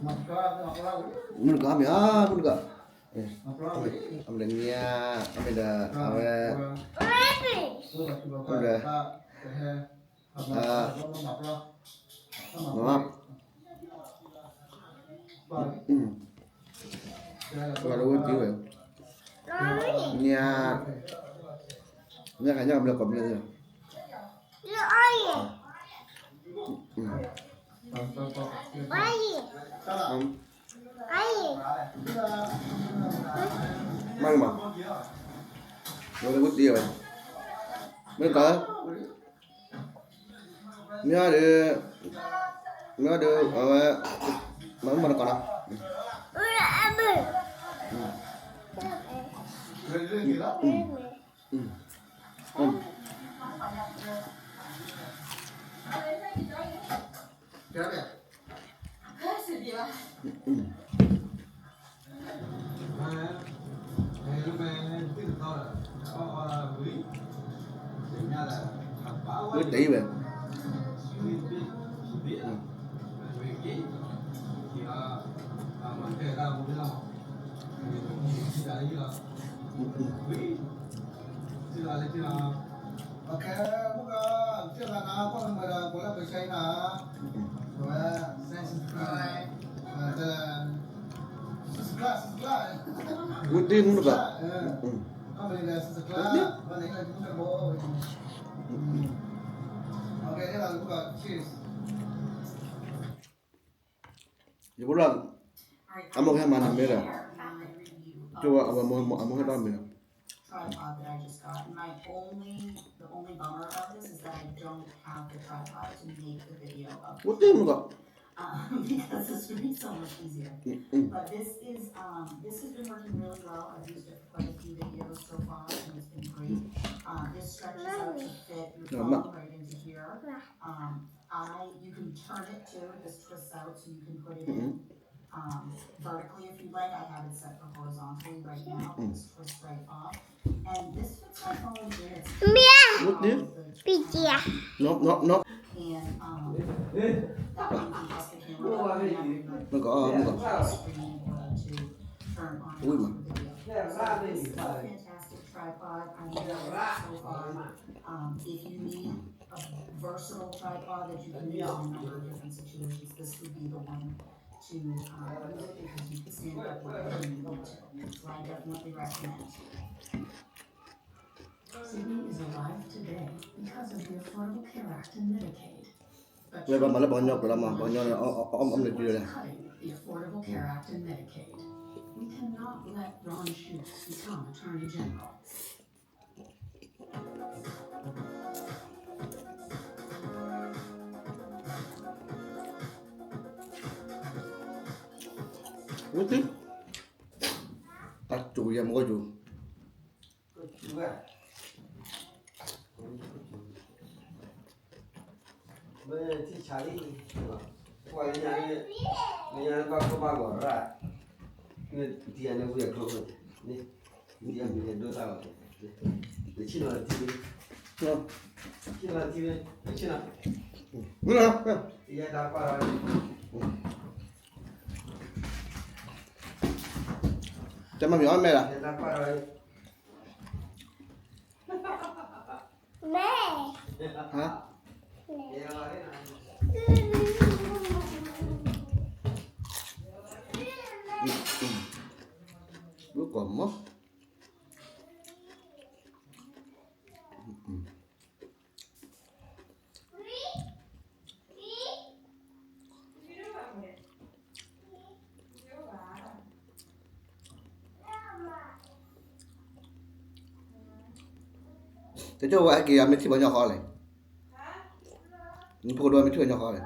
မုၢ်နကီၢ်မ့ၢ်ဧါ, မုၢ်နကီၢ်, အမ့ၢ်တနံၤဧါ, အမ့ၢ်ဒီး အဝဲ, ဒီး, မၤ, ပှၤလၢဝဲတံၢ်ဝဲ, ညါ, ညါခါညါကမျၢၢ်ကီၢ်မ့ၢ်လၢ, မ့ၢ်မး, ဝဲလၢဝဲတံၢ်ဝဲ, မ့ၢ်ကီး, မ့ၢ်ဒီး, မ့ၢ်ဒီး အဝဲ, မၤမုၢ်မၤနကီးနီၤ, ဝဲတံၢ်ဝဲ, ဝဲတံၢ်မုၢ်နကီး, ယဖိလၢ်, အမိၢ်ကဟဲမၤနၤမ့ၢ်ဒီး, ကၠိဝဲအဝဲမိၢ်ဟဲမၤနၤမ့ၢ်ဒီး, ဝဲတံၢ်မုၢ်နကီး,ဝဲဘၣ်မၤလၢပှၤကညီကျိာ်လီၤမး, ပှၤကညီန့ၣ် အီၣ်မ့ၢ်တၢ်လဲၣ်, within, တၢ်ကၠိယဲၢ်မ့ၢ်ကၠိ, မ့ၢ်ထံဆါလံ, ကွၢ်လၢညါ, လၢညါလၢဘၣ်ခိၣ်ဘၣ်ဂီၤရၣ်, မ့ၢ်တံၤအန့ၣ်ဝံၤအကျိၤ, မ့ၢ်တံၤအမံၤန့ၣ်ဒိၣ်တၢ်လီၤ, လၢဆ့ၣ်နီၤတံၤ, ဆ့ၣ်နီၤတံၤ, ဆ့ၣ်နီၤ, တံၤယဲၢ်တၢ်ကွၢ်လီၤ, တၢ်မ့ၢ်မ့ၢ်အီၣ်မဲာ်လီၤ, မဲာ်, ဟါ, မုၢ်ကီၢ်မး, တကၠိဝဲဟဲက့ၤ မ့ၢ်ထံၣ်ပှၤကညီဃီလဲၣ်, နဖိဒိၣ်မ့ၢ်ထံၣ်ပှၤကညီဃီလဲၣ်,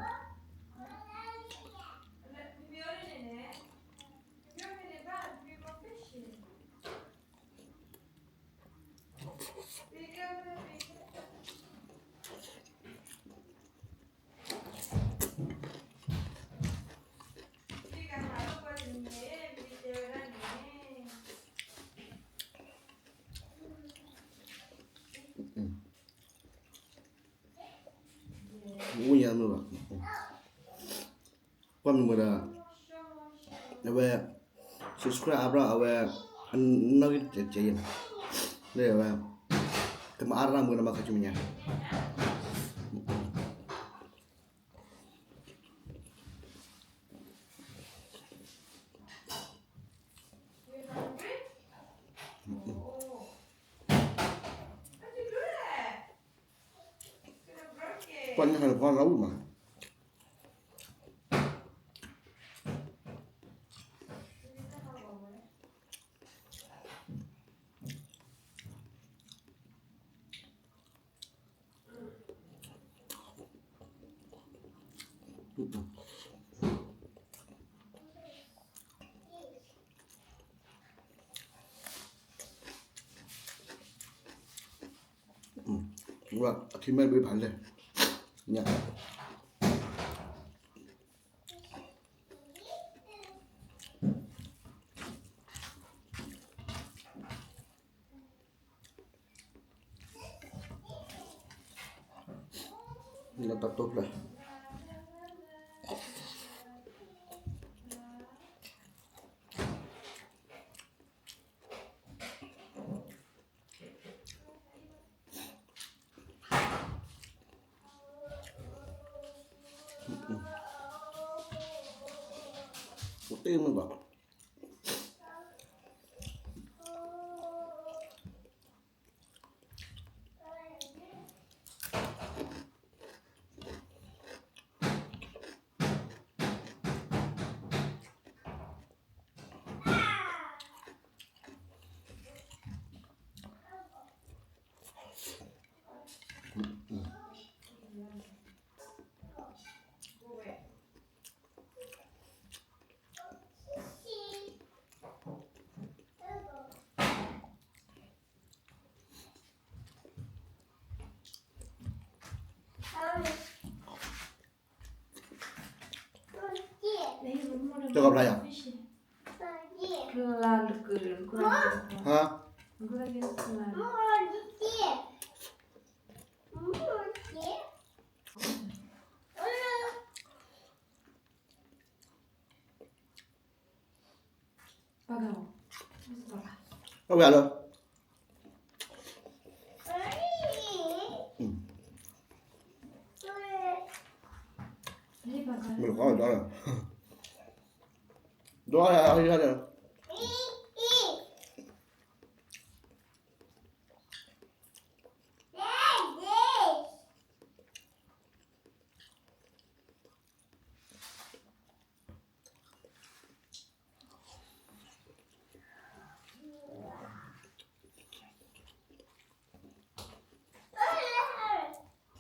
ဝံၢ်ညါမုၢ်ဘၣ်, ကွၢ်မုၢ်မုၢ်ဒီး, အဝဲ subscribe အါဘျီ အဝဲ နီၣ်ဂံၢ်တစဲးယဲၢ်နီၤ, လၢအဝဲ ကမၤအါတၢ်မူနီၤ မၤခါဆူမဲာ်ညါ ပှၤညါဟဲလၢပှၤလီၤဝံၣ်မး အထံမဲဘ့ဖးလဲၢ် ညၣ် လၢတၢ်တိၢ်ဖျၢၣ် တ့မုၢ်ဘၣ် ကဖျါယၤ ဟါ အဝဲလီၤ မ့ၢ်လီၤ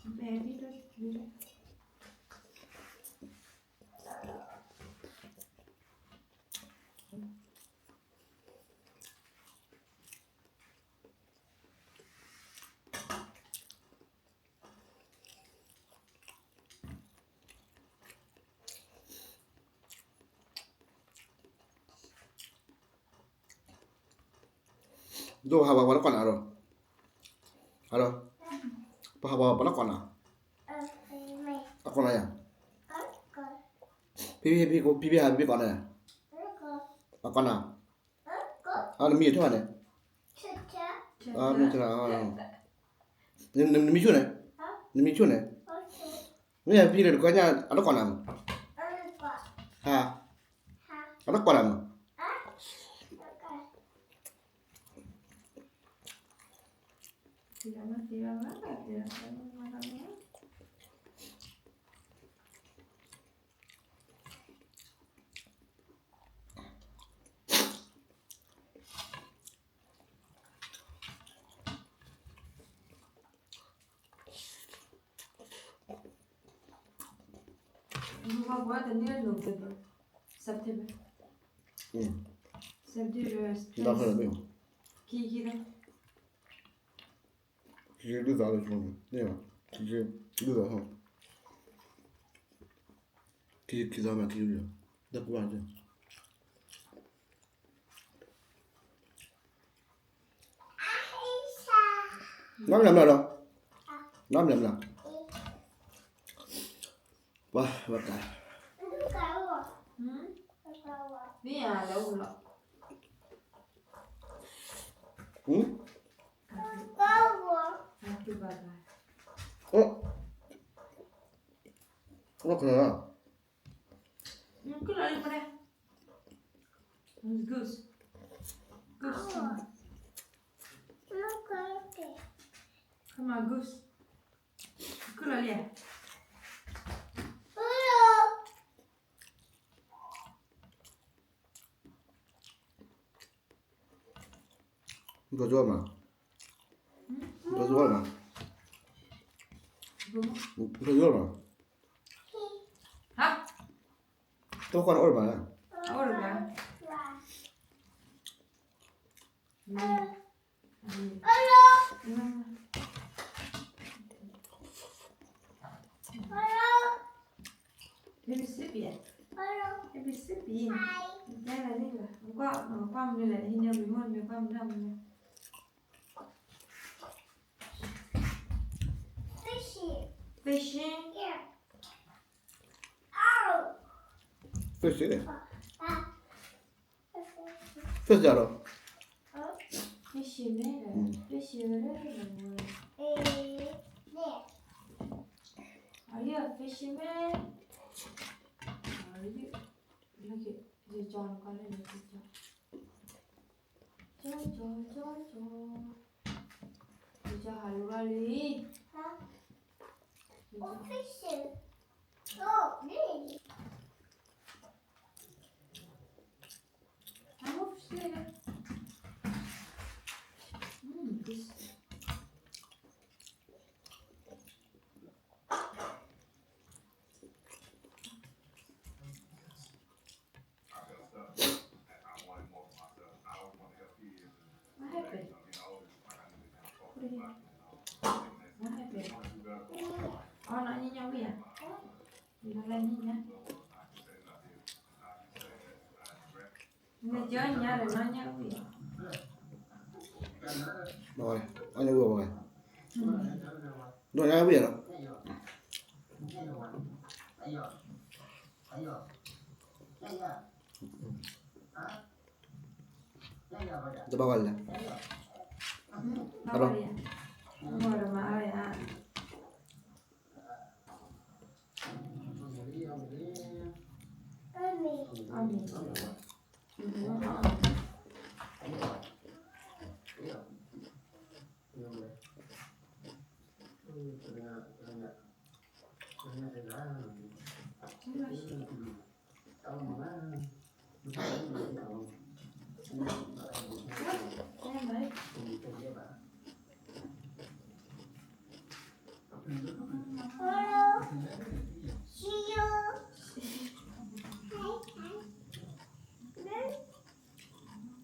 ဒီး ဒီး ဒိၣ်ဟးဝဲပှၤလၢကီၢ်နၤဒီး ဟးဒီး ပှၤဟးဝဲပှၤလၢကီၢ်နၤ အကီၢ်နၤယၤ ဖံဖံ ဖံဖံဟးဖံဖံကီၢ်နၤ အကီၢ်နၤ အနမံၤထၢၣ်ဘၣ်န့ၣ် နမံၤဆူၣ်န့ၣ် နမံၤဆူၣ်န့ၣ် မ့ၢ်ဖံလၢတကီၢ်ညါ အတကီၢ်နၤမး ဟါ အတကီၢ်နၤမး September. ဒီး ခံဆံလွံၢ်သီလၢ န့ၣ်ဘၣ် ခံဆံလွံၢ်သီ ခံဆံလွံၢ်သီ ခံဆံလွံၢ်သီ တၢ်ကူၣ်ဘၣ် နီၢ်မနုၤမနုၤဒီး နီၢ်မနုၤမနုၤ ပှၤဘၣ်တၢ် မ့ၢ်အလဲၤအိၣ်လီၤ. ဟမ်? အိၣ်, အိၣ်ခလီလီၤ. Goose, goose, come on, goose. ကုၢ်လီၤလံဧါ. နကၠီမး, နကၠီမး, နကၠီမး, ဟါ, တၢ်ခွါန့ၣ်အိၣ်တမး, အိၣ်တမး. Fishing. Fishing. Fish ကြတော့, fishing န့ၣ်, fishing န့ၣ်, are you a fisherman? Are you, look at your John, ကီၢ်န့ၣ်, ကၠီကၠီကၠီကၠီ, ကၠီကၠီဟးလူၤလီၤလံ. Fishing. Oh, really? What happened? What happened? အီၣ်နၢ်ညါဝံၣ်ဧါ, နကၠီညါဒီးနီၢ်ညါဝံၣ်ဧါ. အီၣ်ညါဝံၣ်ဧါ, ဒီးညါဝံၣ်ဧါလီၤ. တဘၣ်ဝဲလဲၣ်, ဘၣ်ဝဲ, မ့ၢ်တမၤဝဲဧါ.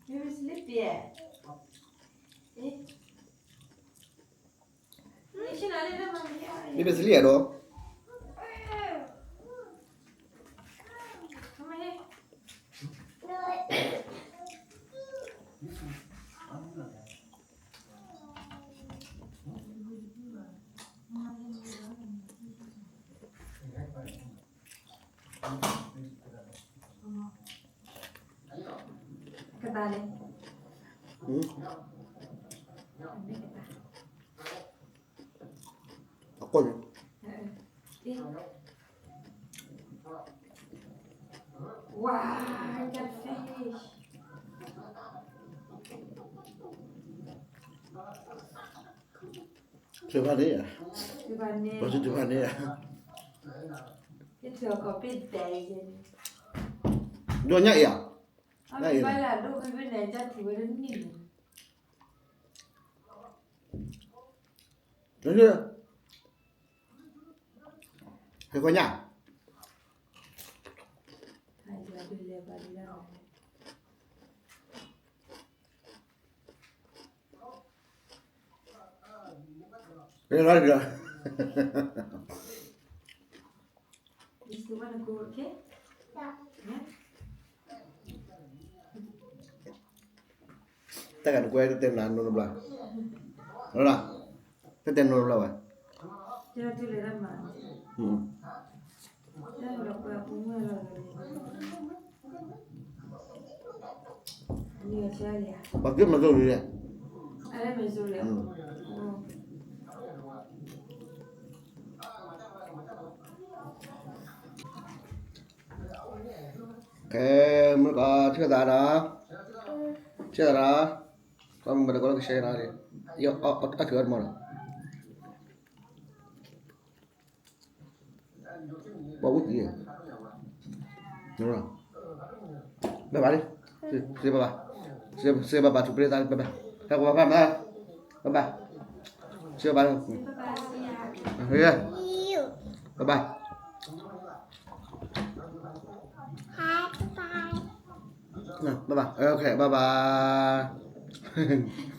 Maybe sleepy. Eh? Maybe sleepy ဒီး. Wow, I got fish. ထုးဖးန့ၣ်ဧါ, ထုးဖးန့ၣ်, ပှၤထုးဖးန့ၣ်ဧါ. ယထုးအခီၣ်ပ့ၣ်ဒဲးယဲန့ၣ်, ဒိးညၣ်အံၤဧါ, ညၣ်အံၤလီၤ. ဟဲခွါညၣ်. တၢ်ဂၤနကွဲတတဲနၤနီတဘျီ, တတဲနီတဘျီဘၣ်. တၢ်လၢပှၤပူၤမုၢ်လီၤ. ပှၤက့မၤစိၤန့ၣ်လဲၣ်. ကဲ, မုၢ်ကီၢ် ဆၢသးဒီး, ဆၢသးဒီး, ကီၢ်မုၢ်မတကိးလၢကဆှဲကဒီး, အီၣ်ထုးအီၣ်တမီၢ်လီၤ. ပှၤအိၣ်တ့ၢ်, ဘၣ်ဘၣ်လံ, စ့ဘၣ်ဘၣ်, စ့ဘၣ်ဘၣ် ထူးပရ့သး ဘၣ်ဘၣ်, ဟဲကဘၣ်ဖၣ်မး, ဘၣ်ဘၣ်, စ့ဘၣ်ဘၣ်, ဘၣ်ဘၣ်, ဘၣ်ဘၣ်, ဘၣ်ဘၣ်, ဘၣ်ဘၣ်.